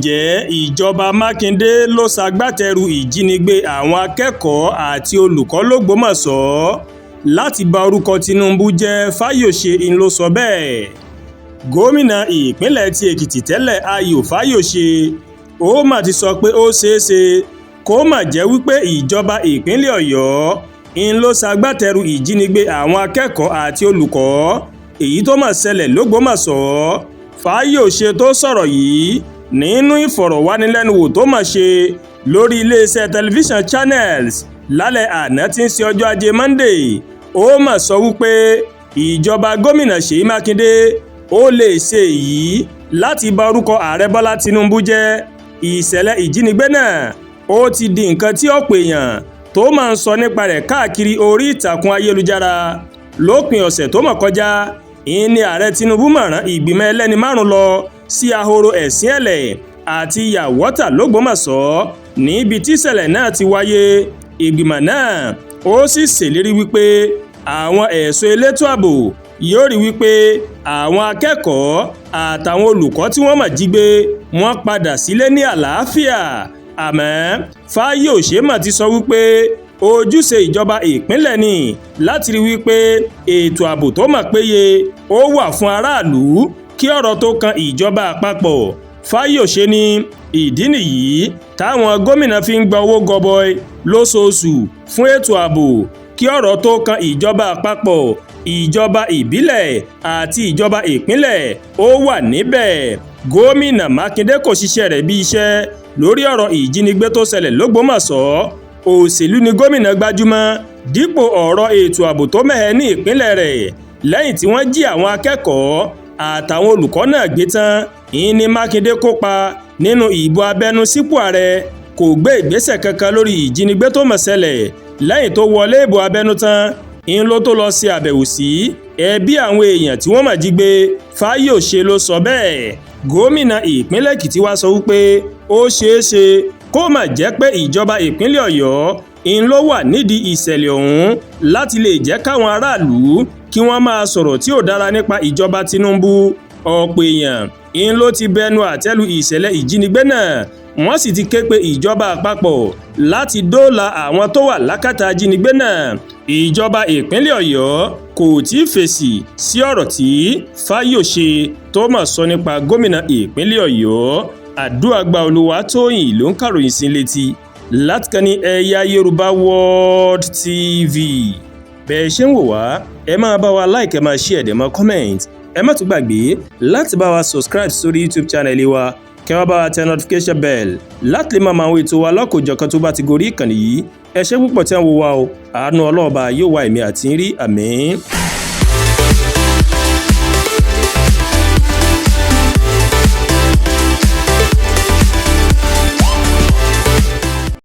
Jẹ́ ìjọba Mákindè ló ṣagbátẹrù ìjínigbé àwọn akẹ́kọ̀ọ́ àti olùkọ́ lọ́gbọ́mọso láti ba orúkọ Tinubu jẹ́, Fáyọsé ló sọ bẹ́ẹ̀. Gómìnà ìpínlẹ̀ ti Èkìtì tẹ́lẹ̀, Ayọ̀ Fáyọsé, ó mà ti sọ pé ó ṣeé ṣe kó má jẹ́ wípé ìjọba ìpínlẹ̀ Ọ̀yọ́ ń lọ ṣagbátẹrù ìjínigbé àwọn akẹ́kọ̀ọ́ àti olùkọ́ èyí tó mà ṣẹlẹ̀ lọ́gbọ́mọso. Fáyọsé tó sọ̀rọ̀ yìí nínú ìfọ̀rọ̀wánilẹ́nuwò tó mà ṣe lórí iléeṣẹ́ tẹlifíṣàn Channels lálẹ́ àná tí ń ṣe ọjọ́ Ajé Monday, ó mà sọ wípé ìjọba gómìnà Ṣèyí Mákindé ó lè ṣe èyí láti ba orúkọ Ààrẹ Bọ́lá Tinubu jẹ́. Ìṣẹ̀lẹ̀ ìjínigbé náà ó ti di nǹkan tí ọ̀pọ̀ èèyàn tó máa ń sọ nípa rẹ̀ káàkiri orí ìtàkùn ayélujára. Lópin ọ̀sẹ̀ tó mọ̀ kọjá ìní, Ààrẹ Tinubu mọ̀ràn ìgbìmọ̀ ẹlẹ́ni márùn lọ sí Ahoro Ẹ̀sìn Ẹ̀lẹ̀ àti Yàwọ́tà lọ́gbọ́mọ̀sọ́ níbi tí ìṣẹ̀lẹ̀ náà ti wáyé. Ìgbìmọ̀ náà ó sì ṣèlérí wípé àwọn ẹ̀ṣọ́ elétò ààbò yóò rí wípé àwọn akẹ́kọ̀ọ́ àtàwọn olùkọ́ tí wọ́n mọ̀ jí gbé, wọ́n padà sílé ní àlàáfíà. Àmọ́ Fáyọ̀ṣe mà ti sọ wípé ojúṣe ìjọba ìpínlẹ̀ ni láti rí wípé ètò ààbò tó mọ̀ péye ó wà fún aráàlú kí ọ̀rọ̀ tó kan ìjọba àpapọ̀. Fáyọ̀ṣe ní ìdí nìyí táwọn gómìnà fi ń gba owó gọbọi lóṣooṣù fún ètò ààbò kí ọ̀rọ̀ tó kan ìjọba àpapọ̀. Ìjọba ìbílẹ̀ àti ìjọba ìpínlẹ̀ ó wà níbẹ̀. Gómìnà Mákindé kò ṣiṣẹ́ rẹ̀ bí iṣẹ́ lórí ọ̀rọ̀ ìjínigbé tó ṣẹlẹ̀ lọ́gbọ́mọ̀sọ́. Òṣèlú ni gómìnà gbájúmọ́ dípò ọ̀rọ̀ ètò ààbò tó mẹ́hẹ ní ìpínlẹ̀ rẹ̀. Lẹ́yìn tí wọ́n jí àwọn akẹ́kọ̀ọ́ àtàwọn olùkọ́ náà gbé tán, ìní Mákindé kópa nínú ìbò abẹ́nú sípò ààrẹ, kò gbé ìgbésẹ̀ kankan lórí ìjínigbé tó mọ̀ ṣẹlẹ̀. Lẹ́yìn tó wọlé ìbò abẹ́nú tán ń ló tó lọ ṣe àbẹ̀wò sí ẹbí àwọn èèyàn tí wọ́n mà jí gbé. Fáyọ̀ṣe ló sọ bẹ́ẹ̀. Gómìnà ìpínlẹ̀ Èkìtì wá sọ wípé ó ṣeé ṣe kó má jẹ́ pé ìjọba ìpínlẹ̀ Ọ̀yọ́ ń ló wà nídìí ìṣẹ̀lẹ̀ ọ̀hún láti lè jẹ́ káwọn aráàlú kí wọ́n máa sọ̀rọ̀ tí ò dára nípa ìjọba Tinubu. Ọ̀pọ̀ èèyàn ń ló ti bẹnu àtẹ́lu ìṣẹ̀lẹ̀ ìjínigbé náà, wọ́n sì ti ké pe ìjọba àpapọ̀ láti dóòlà àwọn tó wà lákàtà ajínigbé náà. Ìjọba ìpínlẹ̀ Ọ̀yọ́ kò tí ì fèsì sí ọ̀rọ̀ tí Fáyọ̀ṣe tó mọ̀ sọ nípa gómìnà ìpínlẹ̀ Ọ̀yọ́. Àdúràgbà Olúwatóyìn ló ń kàròyìn sí létí látìkànnì Ẹ̀yà Yorùbá World TV. Bẹ́ẹ̀ ṣe ń wò wá, ẹ máa bá wa like, ẹ máa share, ẹ máa comment. Ẹ má tún gbàgbé láti bá wa subscribe sórí YouTube channel wa, kẹ́ wá bá wa tẹ notification bell láti lè máa mọ àwọn ètò wa lọ́kòjọ̀kan tó bá ti gorí ìkànnì yìí. Ẹ ṣé púpọ̀ tí ẹ ń wo wa o. Àánú ọlọ́ọ̀ba yóò wá èmi àti ń rí. Àmín.